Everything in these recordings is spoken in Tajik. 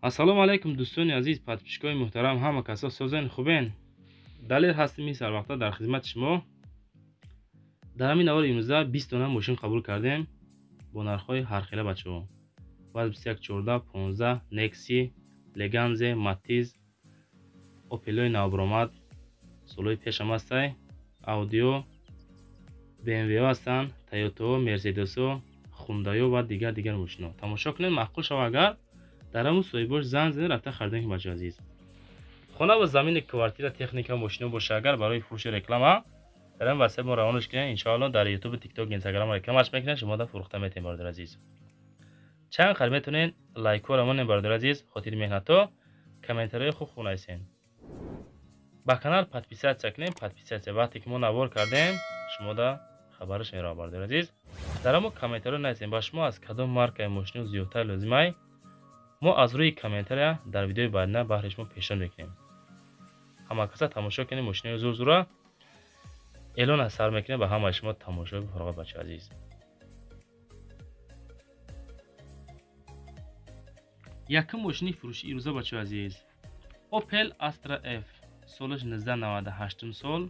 Ассалому алайкум дӯстони азиз, подписчикои муҳтарам, ҳама касо созен хубен. Далер ҳастем ин сарвақта дар хизмати шумо. Дар ҳамин навори имрӯза 20 дона мошин қабул кардем бо нархҳои ҳархела бачаҳо. ВАЗ 2114, 15, Nexi, Leganze, Matiz, Opel-ои навбаромад, солҳои пешам ҳастай, Audi-о, BMW-ҳо ҳастанд, Toyota-ҳо, Mercedes-ҳо, Hyundai-ҳо ва дигар мошинҳо. Тамошо кунед, маъқул шава агар дар ҳамун соҳибош занг занед, рафта харидорӣ кунед бачаҳои азиз. Хона ва замини квартира, техника, мошино боша агар барои фурӯши реклама дар ҳамин васият мо равонаш кунед, иншоалло дар YouTube, TikTok, Instagram рекламаш мекунед, шумо да фурӯхта метавонед бародари азиз. Чанд қадр метавонед лайкҳоро монед бародари азиз, хотири меҳнатҳо, комментариҳои хуб хуб нависед. Ба канал подписатсия кунед, подписатсия вақте ки мо навор кардем, шумо да хабараш меравад бародари азиз. Дар ҳамон комментариҳо нависед ба шумо аз кадом маркаи мошино зиёдтар лозимай. Мо аз рӯи комментария дар видеои баъдина баҳри шумо пешниҳод мекунем. Ҳама каса тамошо кунед мошинои зур-зура. Эълон аз сар мекунем ба ҳамаи шумо тамошои бифарғод бачаи азиз. Якум мошини фурӯши ирӯза бачаи азиз. Opel Astra F солаш 1998 сол.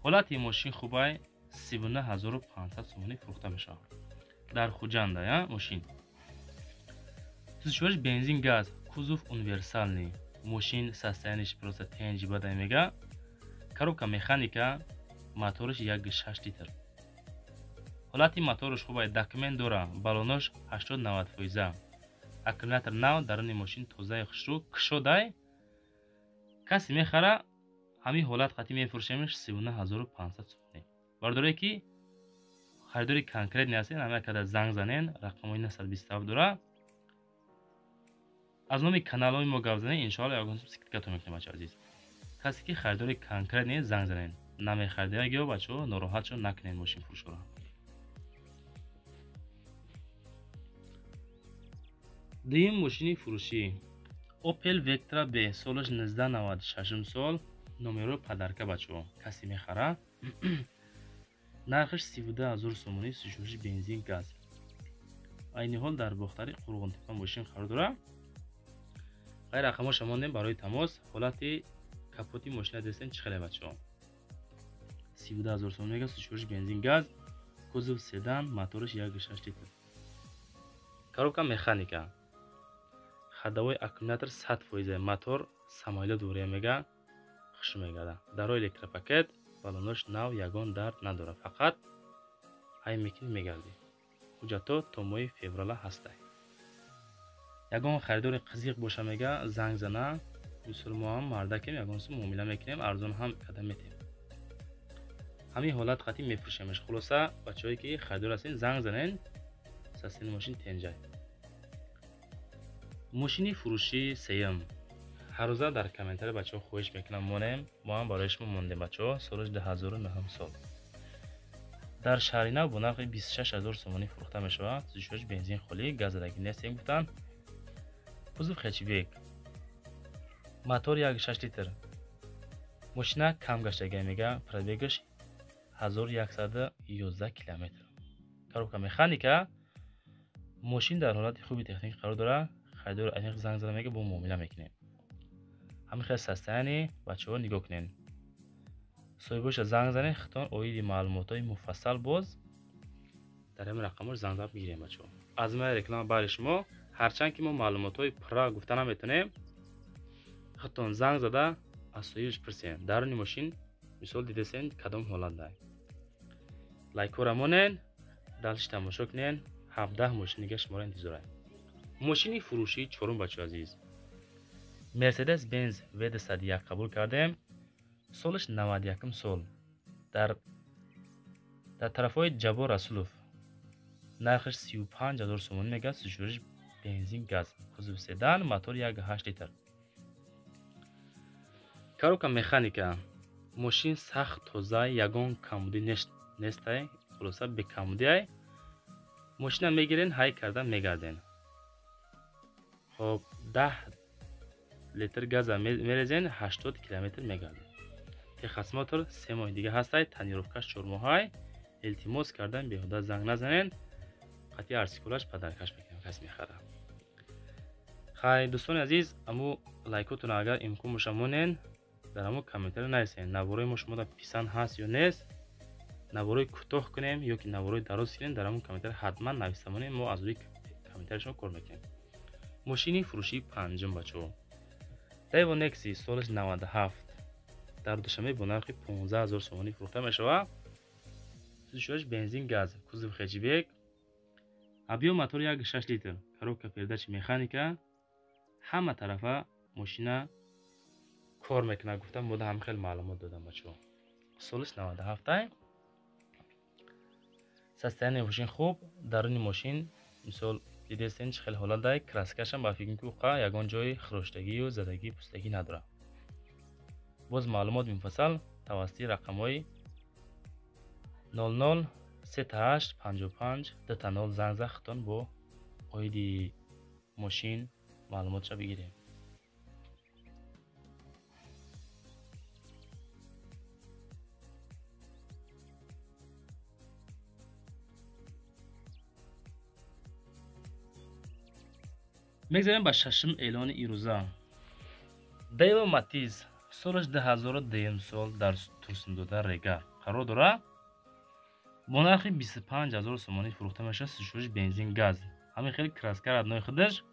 Ҳолати мошин хубай, 39500 сомонӣ фурӯхта мешавад. Дар Хуҷанда, мошин. Сӯзишвориш бензин газ, кузов универсальный. Мошин состоянияш просто тенҷи бадай мега. Коробка механика, мотораш 1.6 литр. Ҳолати мотораш хубай, документ дора, баллонош 80-90%. Аккумулятор нав, даруни мошин тозаи хушрӯ, кушодай. Касе мехара, ҳамин ҳолат қатъи мефурӯшемш 39500 сомонӣ. Бародарое ки харидори конкретни ҳастед, ҳама када занг занен, рақамҳои 927 дора. Аз номи каналҳои мо гап занед, иншоалло ягон сум скидкатон мекунем бачаҳои азиз. Касе ки харидори конкретни занг занед, намехаридагиё бачаҳо нороҳат шо накунед мошинфурӯшро. Дуюм мошини фурӯшӣ Opel Vectra B солаш 1996 сол, номеро падарка бачаҳо. Касе мехара, нархаш 32000 сомонӣ, сӯзишвориш бензин газ. Айни ҳол дар Бохтари Қурғонтепа мошин қарор дорад. Ғайр рақамҳоша мондем барои тамос. Ҳолати капоти мошина дестем чӣ хеле бачаҳо. 32000 сомонӣ мега, сӯзишвориш бензин газ, кузов седан, мотораш 1.6 литр. Коробка механика. Ходовой аккумулятор 100%, мотор самолёт дурия мега, хуш мегада. Дарои электропакет, баллонош нав, ягон дард надорад, фақат ҳай мекунӣ мегардӣ. Ҳуҷҷатҳо то моҳи феврала ҳастай. Ягон харидори қизиқ боша мега, занг зана, мисол мо ҳам мардакем, ягон сум муомила мекунем, арзон ҳам када метем. Ҳамин ҳолат қатъи мефурӯшемаш. Хулоса бачаҳое ки харидор ҳастен, занг занен, састени мошин тенҷай. Мошини фурӯшии сеюм. Ҳар рӯза дар комментария бачаҳо хоҳиш мекунам монем, мо ҳам барои шумо мондем бачаҳо. Солаш 2009 сол. Дар шаҳри нав бо нархи 26000 сомонӣ фурӯхта мешавад. Сӯзишвориш бензин холӣ, газ задагӣ нестем гуфтанд. Кузов хэтчбек. Мотор 1.6 литр. Мошина кам гаштагӣ мега, пробегаш 1111 километр. Коробка механика. Мошин дар ҳолати хуби техникӣ қарор дорад. Харидори аниқ занг зада мега, бо муомила мекунем. Ҳамин хел состояние бачаҳо нигоҳ кунед. Соҳибоша занг занед, хитон оиди маълумотҳои муфассал боз дар ҳамин рақамҳо занг зада бигирем бачаҳо. Аз май реклама бари шумо, ҳарчанд ки мо маълумотҳои пурра гуфта наметавонем, хитон занг зада аз соҳибаш пурсем. Даруни мошин мисол дидесен кадом ҳолат дай. Лайкҳоро монед, дальше тамошо кунед. 17 мошин дига шуморо интизорад. Мошини фурӯшии чорум бачаҳои азиз. Mercedes Benz V201 қабул кардем. Солаш 91 сол. Дар тарафҳои Ҷаббор Расулов. Нархаш 35000 сомонӣ мега, сӯзишвориш бензин газ, кузов седан, мотор 1.8 литр. Коробка механика. Мошин сахт тоза, ягон камбудӣ нестай, хулоса бекамбудиай. Мошина мегирен, ҳай карда мегарден. Хоб, 10 литр газа мерезен, 80 километр мегарден. Техосмотр 3 моҳи дига ҳастай, тонировкаш 4 моҳай. Илтимос кардан беҳуда занг назанен, қатъи арсикулаш падаркаш мекунем, кас мехара. Хай дӯстони азиз, аму лайкотон агар имкон боша монен, дар ҳамо комментарио нависен. Наворои мо шумода писанд ҳаст ё нест, наворои кӯтоҳ кунем ё ки наворои дароз кунем, дар ҳамон комментарио ҳатман нависта монем, мо аз рӯи комментари шумо кор мекунем. Мошини фурӯшии панҷум бачаҳо. Daewoo Nexi солаш 97 дар Душанбе бо нархи 15 000 сомонӣ фурӯхта мешавад. Сӯзишвориш бензин газ, кузов хэтчбек, объём мотор 1,6 литр, коробка передачи механика, ҳама тарафа мошина кор мекунад, гуфтам бода ҳам хел маълумот додам бачаҳо. Солаш 97. Состояние мошин хуб, даруни мошин мисол дидестен чӣ хел ҳолат дай, краскашам ба фикр ки уқа ягон ҷои хироштагию задагӣ пустагӣ надорад. Боз маълумот муфассал тавассути рақамҳои 00 38 55 20 занг зад, худтон бо оиди мошин маълумотша бигирем. Мегзарем ба шашум эълони ирӯза. Daewoo Matiz солаш 2002 сол дар Турсундода Регар қарор дорад. Бо нархи 25 000 сомонӣ фурӯхта мешавад. Сӯзишвориш бензин газ. Ҳамин хел краска родной худаш.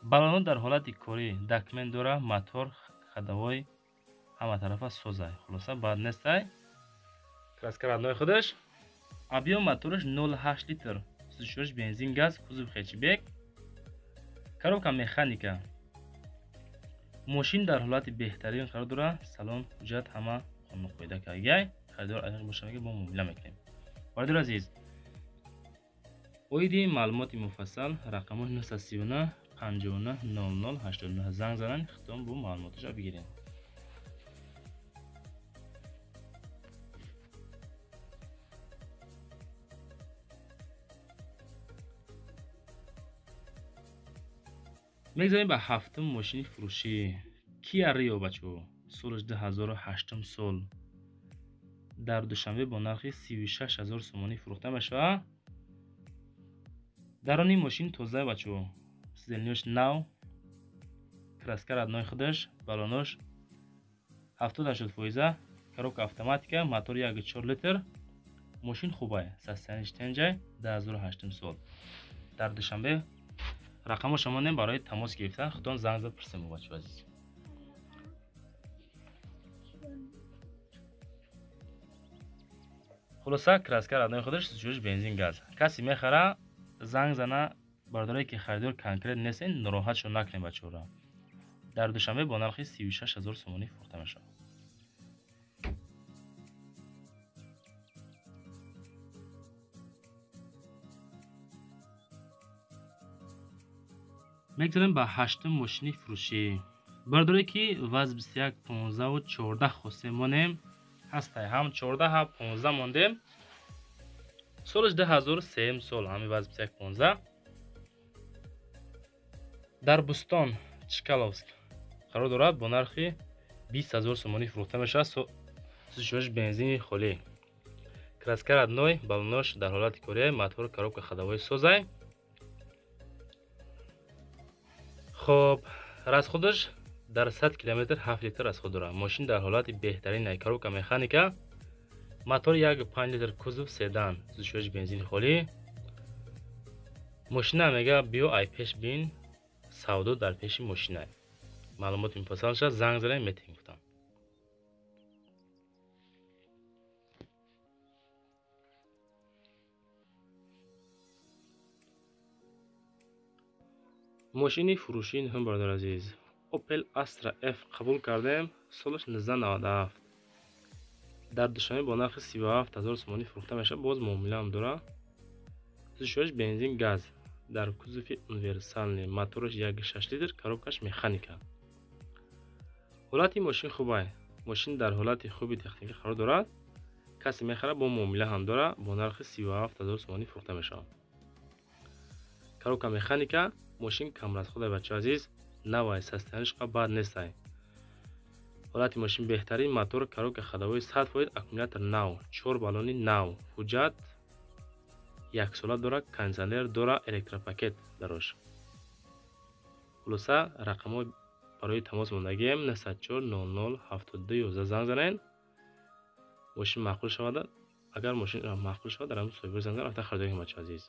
Баллоно дар ҳолати корӣ, документ дора, мотор, ходовой ҳама тарафа созай. Хулоса бад нестай. Краска родной худаш. Объём мотораш 0,8 литр. Сӯзишвориш бензин газ, кузов хэтчбек. Коробка механика. Мошин дар ҳолати беҳтарин қарор дорад. Салон, ҳуҷҷат ҳама қонунқоида кардагиай. Харидор аниқ боша мега бо муомила мекунем. Бародари азиз, оиди маълумоти муфассал рақамҳои 939 59 00 89 занг зананд, худтон бо маълумоташа бигирем. Мегзарем ба ҳафтум мошини фурӯшӣ. Kia Rio бачаҳо, солаш 2008 сол дар Душанбе бо нархи 36 000 сомонӣ фурӯхта мешавад. Даруни мошин тоза бачаҳо, сиденьяш нав, краска родной худаш, баллонош 70-80%, коробка автоматика, мотор 1,4 литр. Мошин хубай, состоянияш тенҷай, 2008 сол дар Душанбе. Рақамҳо монем барои тамос гирифтан, худтон занг зад пурсем бачаҳо азиз. Хулоса краска родной худаш, сӯзишвориш бензин газ. Касе мехара занг зана, бародарое ки харидор конкрет нестен, нороҳатшон накунем бачаҳоро. Дар Душанбе бо нархи 36 000 сомонӣ фурӯхта мешавад. Мегзарем ба ҳаштум мошини фурӯшӣ. Бародарое ки ВАЗ 21 15 14 хостем монем, ҳастай ҳам 14 ҳам 15 мондем. Солаш 2003 сол ҳами ВАЗ 21 15 дар Бустон Чкаловск қарор дорад, бо нархи 20 000 сомонӣ фурӯхта мешавад. Сӯзишвориш бензини холӣ. Краска родной, баллонош дар ҳолати кория, мотор, коробка ходовой созай. Хоб, расходаш дар 100 километр 7 литр расход дорад. Мошин дар ҳолати беҳтарин, коробка механика, мотор 1,5 литр, кузов седан, сӯзишвориш бензини холӣ. Мошина мега биё ай пеш бин, савдо дар пеши мошина. Маълумоти муфассал шад занг занем метем гуфтам. Мошини фурӯшии нӯҳум бародари азиз. Opel Astra F қабул кардем, солаш 1997. Дар Душанбе бо нархи 37 000 сомонӣ фурӯхта мешавад, боз муомила ҳам дорад. Сӯзишвориш бензин газ дар кузови универсальный, мотораш 1,6 литр, коробкаш механика. Ҳолати мошин хубай. Мошин дар ҳолати хуби техникӣ қарор дорад. Касе мехарад бо муомила ҳам дорад, бо нархи 37 000 сомонӣ фурӯхта мешавад. Коробка механика, мошин камрасходай бачаҳо азиз, навай, состоянияш бад нестай. Ҳолати мошин беҳтарин, мотор, коробка ходовой 100%, аккумулятор нав, 4 баллони нав, ҳуҷҷат яксола дорад, кондитсионер дорад, электропакет дарош. Хулоса рақамҳо барои тамос мондагием 904 00 72 11 занг занед. Мошин маъқул шавад, агар мошин маъқул шавад, дар ҳамин соҳиб занг занед, рафта харидорӣ кунед бачаҳо азиз.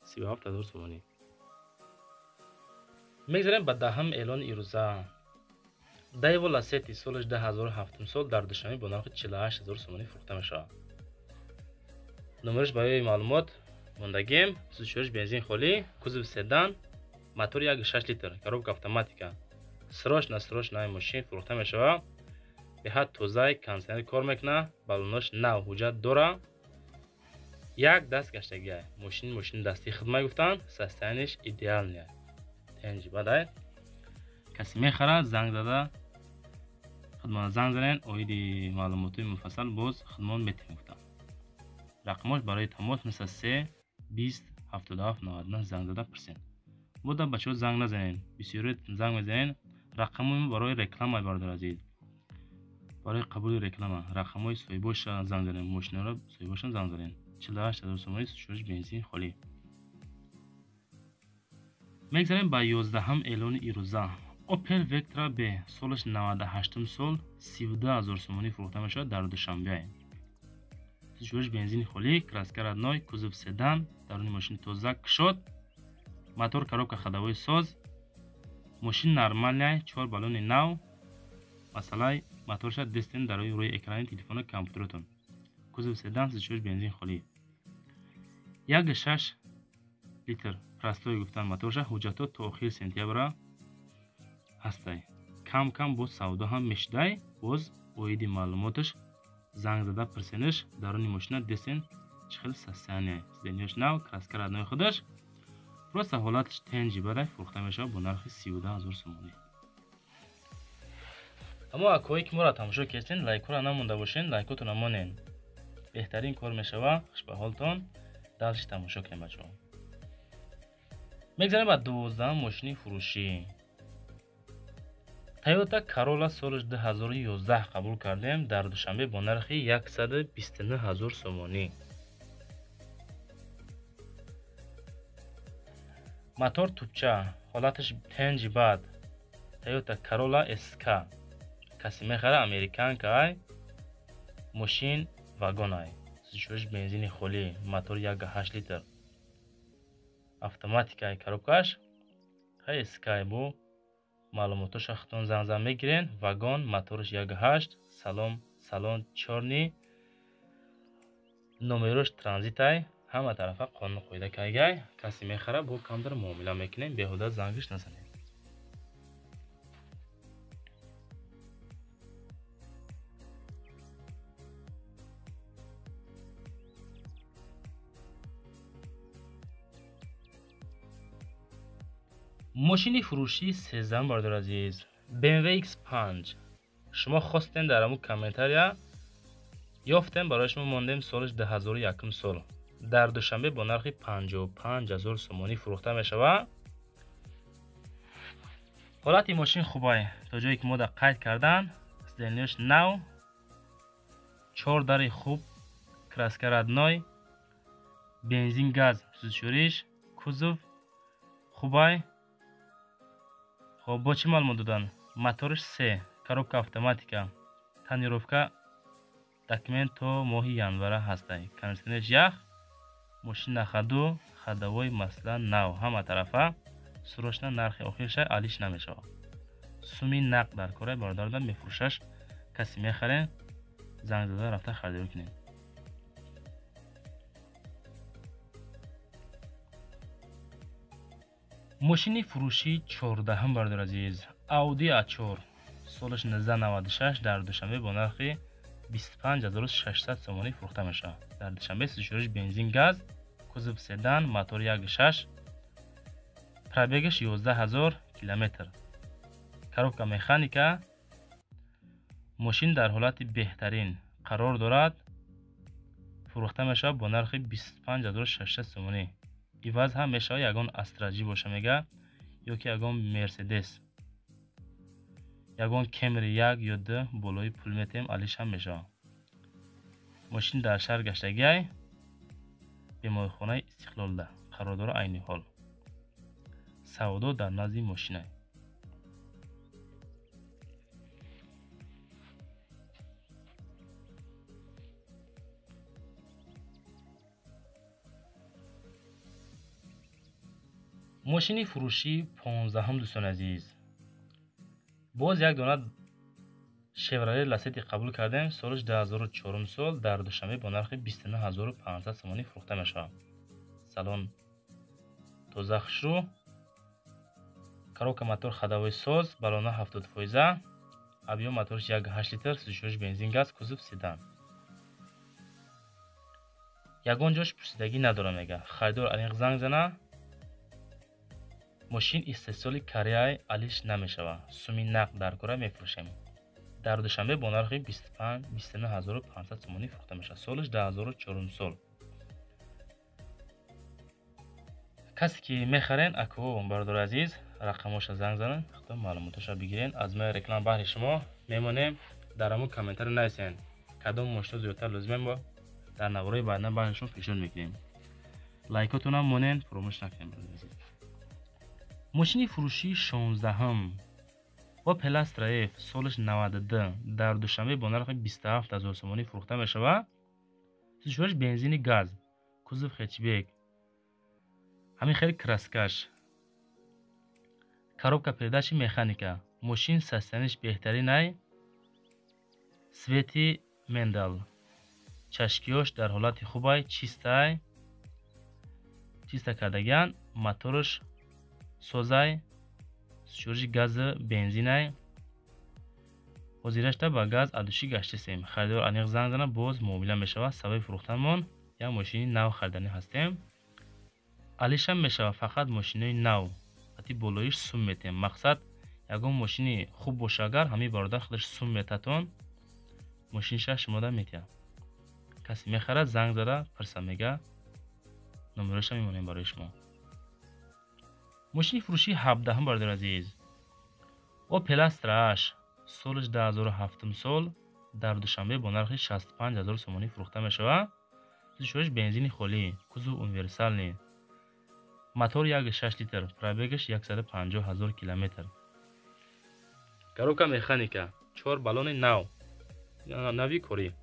37 000 сомонӣ. Мегзарем ба даҳум эълони ирӯза. Daewoo Lacetti солаш 2007 сол дар Душанбе бо нархи 48 000 сомонӣ фурӯхта мешавад. Номераш барои маълумот мондагием, сӯзишвориш бензин холӣ, кузов седан, мотор 1.6 литр, коробка автоматика. Срочно срочно ин мошин фурӯхта мешавад. Беҳад тозай, кондиционер кор мекунад, баллонош нав ҳуҷҷат дора. Як даст гаштагиай. Мошин мошини дастии хидмат гуфтанд, состоянияш идеальный. Тенҷи бадай. Касе мехарад, занг зада хидмат занг занед, оиди маълумотҳои муфассал боз хидмат метавонем гуфтанд. Рақамош барои тамос 93 20 77 99 занг зада пурсед. Бода бачаҳо занг назанед, бисёре занг мезанед. Рақамҳои мо барои реклама бародар азиз. Барои қабули реклама рақамҳои соҳибоша занг занед, мошинаро соҳибошон занг занед. 48 000 сомонӣ сӯзишвориш бензин холӣ. Мегзарем ба 11-ум эълони ирӯза. Opel Vectra B солаш 98 сол 32 000 сомонӣ фурӯхта мешавад дар Душанбе. Сӯзишвориш бензини холӣ, краска родной, кузов седан, даруни мошин тоза кушод, мотор коробка ходовой соз, мошин нормальный, 4 баллони нав. Масалаи моторша дестен дар рӯи экрани телефону компютератон. Кузов седан, сӯзишвориш бензин холӣ. 1.6 литр простой гуфтан моторша, ҳуҷҷатҳо то охири сентябра ҳастай. Кам кам боз савдо ҳам мешудай, боз оиди маълумоташ занг зада пурсенаш. Даруни мошина десен чӣ хел состояние, сиденьяш нав, краска родной худаш, просто ҳолаташ тенҷи бадай, фурӯхта мешавад бо нархи 32 000 сомонӣ. Аммо акҳое ки моро тамошо кардед, лайкҳоро намонда бошед, лайкотонро монед. Беҳтарин кор мешавад. Хуш ба ҳолтон. Дальше тамошо кунем бачаҳо. Мегзарем ба 12-ум мошини фурӯшӣ. Toyota Corolla соли 2011 қабул кардем дар Душанбе бо нархи 129 000 сомонӣ. Мотор тупча, ҳолаташ тенҷи бад. Toyota Corolla SK. Касе мехара американка ай, мошин вагон ай. Сӯзишвориш бензини холӣ, мотор 1.8 литр. Автоматика ай коробкаш. Хай SK бу. Маълумотоша худтон занг зан мегирен. Вагон, мотораш 1.8, салон салон чёрный, номерош транзитай, ҳама тарафа қонун қоида кайгай. Касе мехара бо камтар муомила мекунем, беҳуда зангиш назанем. Мошини фурӯшии 13 бародар азиз, BMW X5. Шумо хостем дар ҳамун комментария ёфтем, барои шумо мондем. Солаш 2001 сол дар Душанбе бо нархи 55 000 сомонӣ фурӯхта мешавад. Ҳолати мошин хубай, то ҷое ки мо дар қайд кардан, сиденьяш нав, 4 дари хуб, краска родной, бензин газ сӯзишвориш, кузов хубай. Хоб, бо чӣ маълумот додан? Мотораш 3, коробка автоматика, тонировка документ то моҳи январа ҳастай. Кондиционерш ях, мошин на ходу, ходовой масла нав, ҳама тарафа срочно нархи охирша алиш намешавад. Суми нақд дар кора бародарда мефурӯшаш. Касе мехарен, занг зада рафта харидорӣ кунед. Мошини фурӯшии 14-ум бародар азиз, Audi A4 солаш 1996 дар Душанбе бо нархи 25600 сомонӣ фурӯхта мешавад. Дар Душанбе сӯзишвориш бензин газ, кузов седан, мотор 1.6, пробегаш 11000 километр. Коробка механика. Мошин дар ҳолати беҳтарин қарор дорад. Фурӯхта мешавад бо нархи 25600 сомонӣ. Иваз ҳам мешавад, ягон Astra J боша мега, ё ки ягон Mercedes, ягон Camry 1 ё 2 болои пул метем, алиш ҳам мешавад. Мошин дар шаҳр гаштагиай, беморхонаи Истиқлолда қарор дорад айни ҳол. Савдо дар назди мошинай. Мошини фурӯшии 15-ум дӯстони азиз. Боз як дона Chevrolet Lacetti қабул кардем, солаш 2004 сол дар Душанбе бо нархи 29500 сомонӣ фурӯхта мешавад. Салон тоза хушрӯ, коробка мотор ходовой соз, баллона 70%, объем моторш 1.8 литр, сӯзишвориш бензин газ, кузов седан. Ягон ҷош пурсидагӣ надорам мега. Харидор аниқ занг зана. Мошин истеҳсоли Кореяй алиш намешавад. Суми нақд дар кора мефурӯшем. Дар Душанбе бо нархи 29500 сомонӣ фурӯхта мешавад. Солаш 2004 сол. Касе ки мехарен, ако бародари азиз, рақамоша занг занен, худо маълумотоша бигирен. Аз мо реклама баҳри шумо мемонем. Дар ҳамон комментарио нависен кадом мошино зиёдтар лозимем, бо дар навораи баъдан баҳри шумо пешниҳод мекунем. Лайкотонам монен, фаромӯш накунем бародари азиз. Мошини фурӯшии 16-ум Opel Astra F солаш 92 дар Душанбе бо нархи 27000 сомонӣ фурӯхта мешавад. Сӯзишвориш бензини газ, кузов хэтчбек, ҳамин хел краскаш, коробка передачи механика. Мошин состояниш беҳтаринай, свети мендал, чашкиёш дар ҳолати хубай, чистай, чиста кардагиан, мотораш созай, сӯзишвориши гази бензинай. Ҳозирашта ба газ адушӣ гаштисем. Харидор аниқ занг зана, боз муомила мешавад. Сабаби фурӯхтанмон як мошини нав хариданӣ ҳастем. Алишам мешавад, фақат мошинои нав ати болоиш сум метем. Мақсад ягон мошини хуб боша, агар ҳамин бародар худаш сум метатон, мошиниша шумода метиҳад. Касе мехарад, занг зада пирса мега, номероша мемонем барои шумо. Мошини фурӯшии 17-ум бародари азиз. Opel Astra H солаш 2007 сол дар Душанбе бо нархи 65000 сомонӣ фурӯхта мешавад. Сӯзишвориш бензини холӣ, кузов универсални, мотор 1.6 литр, пробегаш 150000 километр. Коробка механика, 4 баллони нав, нави корӣ.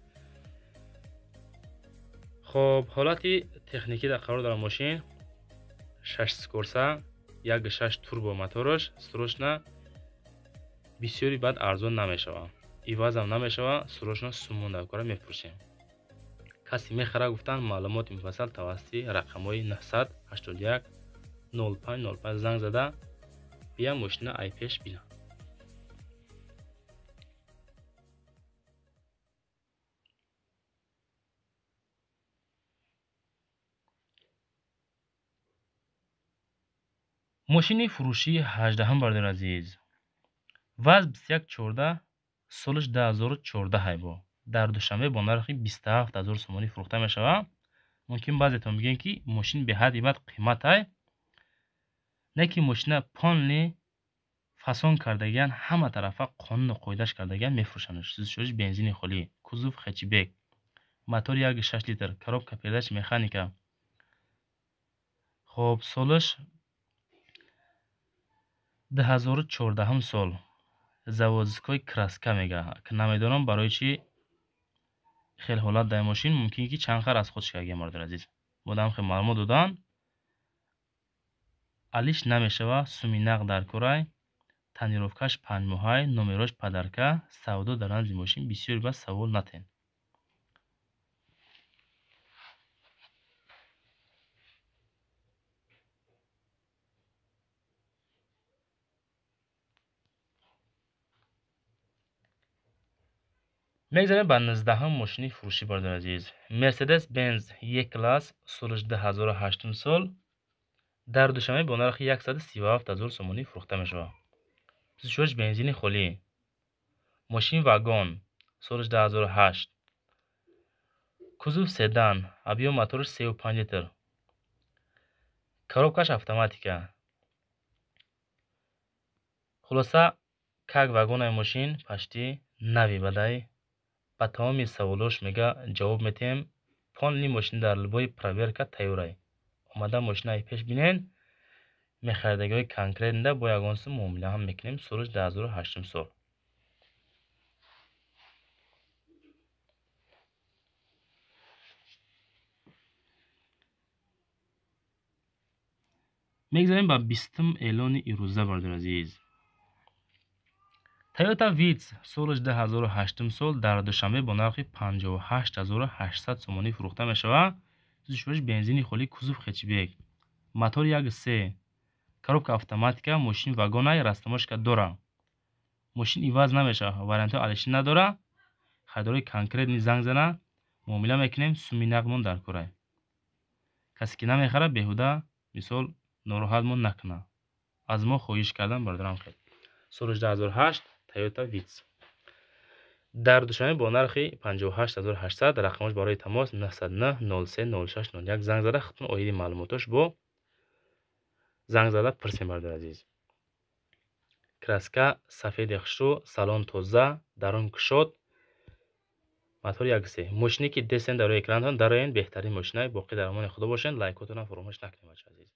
Хоб, ҳолати техникӣ дар қарор дорад мошин. 6 скорса, 1.6 турбо мотораш, срочно бисёри баъд арзон намешавад, ивазам намешавад, срочно сумон дар кора мефурӯшем. Касе мехара гуфтан маълумоти муфассал тавассути рақамҳои 981 05 05 занг зада бия мошина ай пеш бина. Мошини фурӯшии 18-ум бародари азиз. ВАЗ 2114 солаш 2014 ҳайбо дар Душанбе бо нархи 27000 сомонӣ фурӯхта мешавад. Мумкин баъзетон бигӯянд ки мошин беҳад ибад қиматай, не ки мошина полни фасон кардагиан, ҳама тарафа қонуну қоидаш кардагиан мефурӯшанд. Сӯзишвориш бензини холӣ, кузов хэтчбек, мотор 1.6 литр, коробка передач механика. Хоб, солаш 2014 сол, заводской краска мега. Намедонам барои чӣ хел ҳолат дар мошин, мумкин ки чанд хар аз худ шикагия бародари азиз. Модам хел маълумот додан, алиш намешава, суми нақд дар корай, тонировкаш 5 моҳай, номерош падарка, савдо дар рамзи мошин бисёр ба савол натен. Мегзарем ба 19-ум мошини фурӯшӣ бародари азиз. Mercedes Benz E-класс солаш 2008 сол дар Душанбе бо нархи 137000 сомонӣ фурӯхта мешавад. Сӯзишвориш бензини холӣ, мошин вагон солаш 2008, кузов седан, объем мотораш 3.5 литр, коробкаш автоматика. Хулоса как вагонаи мошин пашти нави бадай. Ба тамоми саволош мега ҷавоб метиҳем. Полни мошин дар либои проверка тайёрай. Омада мошинаи пеш бинен, мехаридагиҳои конкретнда бо ягон сум муомила ҳам мекунем. Солаш 2008 сол. Мегзарем ба 20-ум эълони ирӯза, бародари азиз. Тойота Витс, солаш 2008 сол, дар Душанбе бо нархи 58 800 сомонӣ фурӯхта мешавад. Сӯзишвориш бензини холӣ, кузов хэтчбек, мотор 1,3, коробка автоматика. Мошини вагонай, растаможка дора. Мошин иваз намешавад, вариантҳои алишин надора. Харидорои конкретный занг зана, муомила мекунем. Суми нақдмон дар корай. Касе ки намехарад, беҳуда, мисол, нороҳатмон накунад. Аз мо хоҳиш кардан, бародарам, хел. Соли 2008, Тойота Витс дар Душанбе бо нархи 58 800. Рақамош барои тамос 909 03 06 01. Занг зада, худтон оиди маълумотош бо занг зада пурсем, бародари азиз. Краска сафеди хушрӯ, салон тоза, дарун кушод, мотор 1,3. Мошине ки дестен дар рӯи экранатон дароен, беҳтарин мошинай. Боқӣ дар амони Худо бошен. Лайкотонам фаромӯш накунед, бачаи азиз.